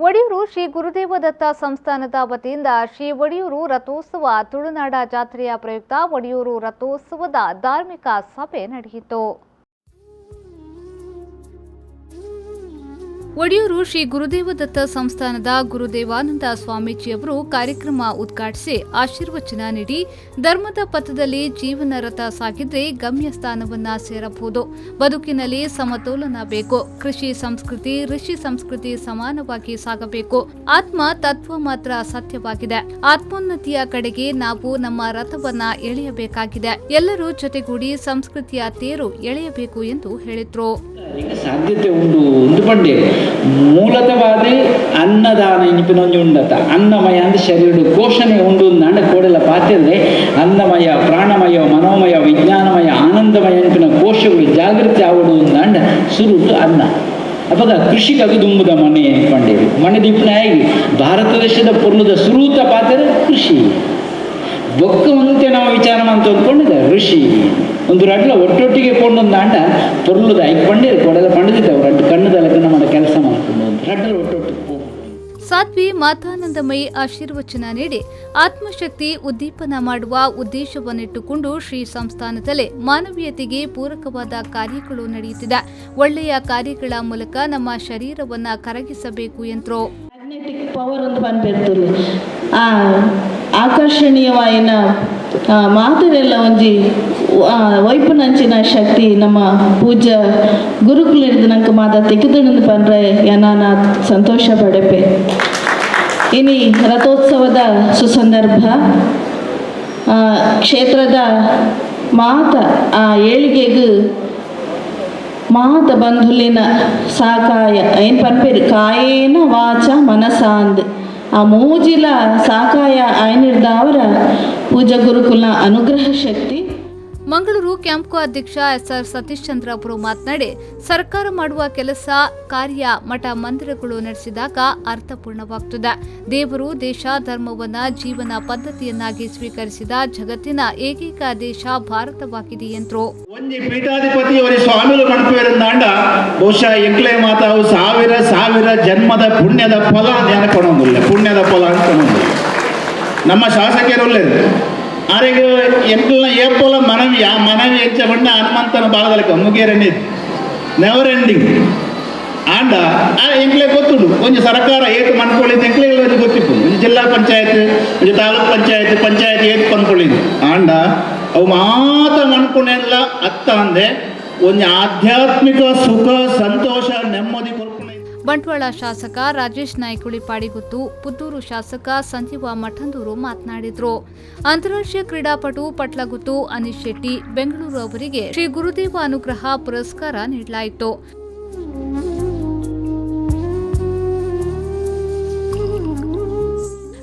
ಒಡಿಯೂರು ಶ್ರೀ ಗುರುದೇವ ದತ್ತ ಸಂಸ್ಥಾನದ ವತಿಯಿಂದ ಶ್ರೀ ಒಡಿಯೂರು ರಥೋತ್ಸವ ತುಳುನಾಡ ಜಾತ್ರೆಯ ಪ್ರಯುಕ್ತ ಒಡಿಯೂರು ರಥೋತ್ಸವದ ಧಾರ್ಮಿಕ ಸಭೆ ನಡೆಯಿತು. ಒಡಿಯೂರು ಶ್ರೀ ಗುರುದೇವ ದತ್ತ ಸಂಸ್ಥಾನದ ಗುರುದೇವಾನಂದ ಸ್ವಾಮೀಜಿಯವರು ಕಾರ್ಯಕ್ರಮ ಉದ್ಘಾಟಿಸಿ ಆಶೀರ್ವಚನ ನೀಡಿ ಧರ್ಮದ ಪಥದಲ್ಲಿ ಜೀವನ ರಥ ಸಾಗಿದ್ರೆ ಗಮ್ಯ ಸ್ಥಾನವನ್ನ ಸೇರಬಹುದು. ಬದುಕಿನಲ್ಲಿ ಸಮತೋಲನ ಬೇಕು. ಕೃಷಿ ಸಂಸ್ಕೃತಿ, ಋಷಿ ಸಂಸ್ಕೃತಿ ಸಮಾನವಾಗಿ ಸಾಗಬೇಕು. ಆತ್ಮ ತತ್ವ ಮಾತ್ರ ಸತ್ಯವಾಗಿದೆ. ಆತ್ಮೋನ್ನತಿಯ ಕಡೆಗೆ ನಾವು ನಮ್ಮ ರಥವನ್ನ ಎಳೆಯಬೇಕಾಗಿದೆ. ಎಲ್ಲರೂ ಜೊತೆಗೂಡಿ ಸಂಸ್ಕೃತಿಯ ತೇರು ಎಳೆಯಬೇಕು ಎಂದು ಹೇಳಿದರು. ಸಾಧ್ಯತೆ ಉಂಟು ಒಂದು ಪಂಡೆ ಮೂಲತವಾದ ಅನ್ನದಾನ ಇನಿಪಿನೊಂಜಿ ಉಂಡತ ಅನ್ನಮಯ ಅಂದ್ ಶರೀರ ಪೋಷಣೆ ಉಂಡು ಅಂಡ ಕೋಡೆಲ ಪಾತ್ರೆ ಅನ್ನಮಯ, ಪ್ರಾಣಮಯ, ಮನೋಮಯ, ವಿಜ್ಞಾನಮಯ, ಆನಂದಮಯ ಅನ್ಪಿನ ಕೋಶಗಳು ಜಾಗೃತಿ ಆವಡು ಅಂಡ ಸುರುಟು ಅನ್ನ. ಅಪಗ ಕೃಷಿಕಾಗಿ ದುಂಬುದ ಮನೆ ಪಂಡೇವಿ ಮನೆ ದೀಪನಾಗಿ ಭಾರತ ದೇಶದ ಪೊರ್ಲುದ ಸುರೂತ ಪಾತ್ರೆ ಕೃಷಿ. ಬೊಕ್ಕ ಮುಂತೆ ನಾವು ವಿಚಾರ ಅಂತ ಅಂದ್ಕೊಂಡಿದ್ದೆ ಋಷಿ ಒಂದು ರಡ್ಲ ಒಟ್ಟೊಟ್ಟಿಗೆ ಕೊಂಡೊಂದು ಆಂಡ ಪೊರ್ಲುದ ಐಕ್ ಪಂಡೇರು ಕೊಡೆಲ ಪಂಡದಿದ್ದವು ರಡ್ಡು ಕಣ್ಣುದಲಕ ನಮ್ಮ ಕೆಲಸ ಮಾಡ್ಕೊಂಡು ರಡ್ಡಲ ಒಟ್ಟೊಟ್ಟಿಗೆ. ಸಾಧ್ವಿ ಮಾತಾನಂದಮಯಿ ಆಶೀರ್ವಚನ ನೀಡಿ ಆತ್ಮಶಕ್ತಿ ಉದ್ದೀಪನ ಮಾಡುವ ಉದ್ದೇಶವನ್ನಿಟ್ಟುಕೊಂಡು ಶ್ರೀ ಸಂಸ್ಥಾನದಲ್ಲಿ ಮಾನವೀಯತೆಗೆ ಪೂರಕವಾದ ಕಾರ್ಯಗಳು ನಡೆಯುತ್ತಿದೆ. ಒಳ್ಳೆಯ ಕಾರ್ಯಗಳ ಮೂಲಕ ನಮ್ಮ ಶರೀರವನ್ನು ಕರಗಿಸಬೇಕು ಎಂದರು. ಮ್ಯಾಗ್ನೆಟಿಕ್ ಪವರ್ ಒಂದು ಪನ್ಪೆರ್ತುಲಿ ಆ ಆಕರ್ಷಣೀಯವಾಯಿನ ಮಾತರೆಲ್ಲ ಒಂಜಿ ವೈಪುನಂಚಿನ ಶಕ್ತಿ ನಮ್ಮ ಪೂಜ್ಯ ಗುರುಕುಲಿಡ್ದು ನಂಗೆ ಮಾತ ತಿಕ್ಕುದುಂಡು ಪನ್ರೆ ಯನಾನ ಸಂತೋಷ ಪಡೆಪೆ. ಇನಿ ರಥೋತ್ಸವದ ಸುಸಂದರ್ಭ ಕ್ಷೇತ್ರದ ಮಾತ ಆ ಏಳಿಗೆಗ್ ಮಾತ ಬಂಧುಲಿನ ಸಾಕಾಯ ಏನ್ ಪನ್ಪೇರು ಕಾಯೇನ ವಾಚ ಮನಸಾಂದ್ ಆ ಮೂಜಿಲ ಸಾಕಾಯ ಆಯ್ನಿರ್ದಾವರ ಪೂಜಾ ಗುರುಕುಲ ಅನುಗ್ರಹ ಶಕ್ತಿ. ಮಂಗಳೂರು ಕ್ಯಾಂಪ್ಕೋ ಅಧ್ಯಕ್ಷ ಎಸ್ಆರ್ ಸತೀಶ್ ಚಂದ್ರ ಅವರು ಮಾತನಾಡಿ, ಸರ್ಕಾರ ಮಾಡುವ ಕೆಲಸ ಕಾರ್ಯ ಮಠ ಮಂದಿರಗಳು ನಡೆಸಿದಾಗ ಅರ್ಥಪೂರ್ಣವಾಗುತ್ತದೆ. ದೇವರು, ದೇಶ, ಧರ್ಮವನ್ನ ಜೀವನ ಪದ್ಧತಿಯನ್ನಾಗಿ ಸ್ವೀಕರಿಸಿದ ಜಗತ್ತಿನ ಏಕೈಕ ದೇಶ ಭಾರತವಾಗಿದೆ ಎಂದರು. ಒಂಜಿ ಪೀಠಾಧಿಪತಿ ಅವರಿ ಸ್ವಾಮಿಲು ಮನ್ಪುವೆರಂದಾಂಡ ಬಹುಶಃ ಎಂಕ್ಲೆ ಮಾತಾವು ಸಾವಿರ ಸಾವಿರ ಜನ್ಮದ ಪುಣ್ಯದ ಫಲ ಅಂತ ಪುಣ್ಯದ ಫಲ ಅಂತ ನಮ್ಮ ಶಾಸಕರು ಆರೆಗ್ ಎಂಕ್ಲ್ನ ಏಪೊಲ ಮನವಿ, ಆ ಮನವಿ ಎಂಚ ಪಂಡ ಹನುಮಂತನ ಬಾಲದಲಕ ಮುಗಿಯರೆಂಡಿ ನೆವರ್ ಎಂಡಿಂಗ್. ಆಂಡ ಆ ಎಂಕ್ಲೆ ಗೊತ್ತುಂಡು ಒಂಜಿ ಸರ್ಕಾರ ಏತ್ ಮನ್ಕೊಳ್ಳಿದ್ದು ಎಂಕ್ಲೆ ಒಂಜಿ ಗೊತ್ತಿಪ್ಪು. ಒಂಜಿ ಜಿಲ್ಲಾ ಪಂಚಾಯತ್, ಒಂಜಿ ತಾಲೂಕ್ ಪಂಚಾಯತ್, ಪಂಚಾಯತ್ ಏತ್ ಪನ್ಕೊಳ್ಳಿದ್ದು. ಆಂಡ ಅವು ಮಾತ ಮನ್ಪುನೆಲ್ಲ ಅತ್ತ ಅಂದೆ ಒಂಜಿ ಆಧ್ಯಾತ್ಮಿಕ ಸುಖ, ಸಂತೋಷ, ನೆಮ್ಮದಿ ಕೊರ್ಪುನ. ಬಂಟ್ವಾಳ ಶಾಸಕ ರಾಜೇಶ್ ನಾಯ್ಕ್ ಉಳಿಪಾಡಿಗುತ್ತು, ಪುತ್ತೂರು ಶಾಸಕ ಸಂಜೀವ ಮಠಂದೂರು ಮಾತನಾಡಿದರು. ಅಂತಾರಾಷ್ಟ್ರೀಯ ಕ್ರೀಡಾಪಟು ಪಟ್ಲಗುತ್ತು ಅನೀಶ್ ಶೆಟ್ಟಿ ಬೆಂಗಳೂರು ಅವರಿಗೆ ಶ್ರೀ ಗುರುದೇವ ಅನುಗ್ರಹ ಪುರಸ್ಕಾರ ನೀಡಲಾಯಿತು.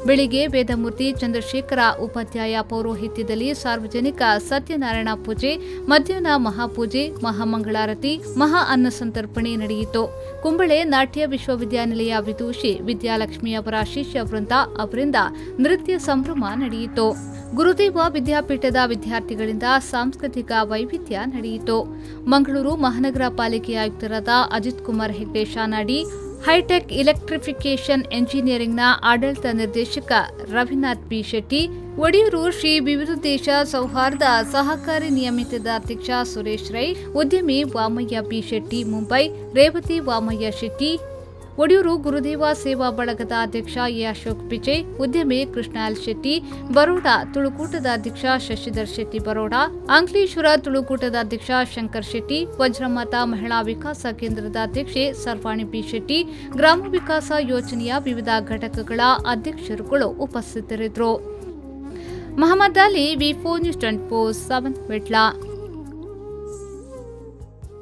ಬೆಳಿಗ್ಗೆ ವೇದಮೂರ್ತಿ ಚಂದ್ರಶೇಖರ ಉಪಾಧ್ಯಾಯ ಪೌರೋಹಿತ್ಯದಲ್ಲಿ ಸಾರ್ವಜನಿಕ ಸತ್ಯನಾರಾಯಣ ಪೂಜೆ, ಮಧ್ಯಾಹ್ನ ಮಹಾಪೂಜೆ, ಮಹಾಮಂಗಳಾರತಿ, ಮಹಾ ಅನ್ನ ಸಂತರ್ಪಣೆ ನಡೆಯಿತು. ಕುಂಬಳೆ ನಾಟ್ಯ ವಿಶ್ವವಿದ್ಯಾನಿಲಯ ವಿದೂಷಿ ವಿದ್ಯಾಲಕ್ಷ್ಮಿ ಅವರ ಶಿಷ್ಯ ವೃಂದ ಅವರಿಂದ ನೃತ್ಯ ಸಂಭ್ರಮ ನಡೆಯಿತು. ಗುರುದೇವ ವಿದ್ಯಾಪೀಠದ ವಿದ್ಯಾರ್ಥಿಗಳಿಂದ ಸಾಂಸ್ಕೃತಿಕ ವೈವಿಧ್ಯ ನಡೆಯಿತು. ಮಂಗಳೂರು ಮಹಾನಗರ ಪಾಲಿಕೆ ಆಯುಕ್ತರಾದ ಅಜಿತ್ ಕುಮಾರ್ ಹೆಗ್ಡೆ ಶಾನಾಡಿ, ಹೈಟೆಕ್ ಎಲೆಕ್ಟ್ರಿಫಿಕೇಷನ್ ಎಂಜಿನಿಯರಿಂಗ್ನ ಆಡಳಿತ ನಿರ್ದೇಶಕ ರವಿನಾಥ್ ಬಿ ಶೆಟ್ಟಿ, ಒಡಿಯೂರು ಶ್ರೀ ವಿವಿಧೋದ್ದೇಶ ಸೌಹಾರ್ದ ಸಹಕಾರಿ ನಿಯಮಿತದ ಅಧ್ಯಕ್ಷ ಸುರೇಶ್ ರೈ, ಉದ್ಯಮಿ ವಾಮಯ್ಯ ಬಿ ಶೆಟ್ಟಿ ಮುಂಬೈ, ರೇವತಿ ವಾಮಯ್ಯ ಶೆಟ್ಟಿ, ಒಡಿಯೂರು ಗುರುದೇವ ಸೇವಾ ಬಳಗದ ಅಧ್ಯಕ್ಷ ಎ ಅಶೋಕ್ ವಿಜಯ್, ಉದ್ಯಮಿ ಕೃಷ್ಣ ಎಲ್ ಶೆಟ್ಟಿ, ಬರೋಡಾ ತುಳುಕೂಟದ ಅಧ್ಯಕ್ಷ ಶಶಿಧರ್ ಶೆಟ್ಟಿ ಬರೋಡಾ, ಅಂಕ್ಲೇಶ್ವರ ತುಳುಕೂಟದ ಅಧ್ಯಕ್ಷ ಶಂಕರ್ ಶೆಟ್ಟಿ, ವಜ್ರಮಾತಾ ಮಹಿಳಾ ವಿಕಾಸ ಕೇಂದ್ರದ ಅಧ್ಯಕ್ಷೆ ಸರ್ವಾಣಿ ಬಿ ಶೆಟ್ಟಿ, ಗ್ರಾಮ ವಿಕಾಸ ಯೋಜನೆಯ ವಿವಿಧ ಘಟಕಗಳ ಅಧ್ಯಕ್ಷರುಗಳು ಉಪಸ್ಥಿತರಿದ್ದರು. Mohammed Ali, V4 news 24/7, Vitla.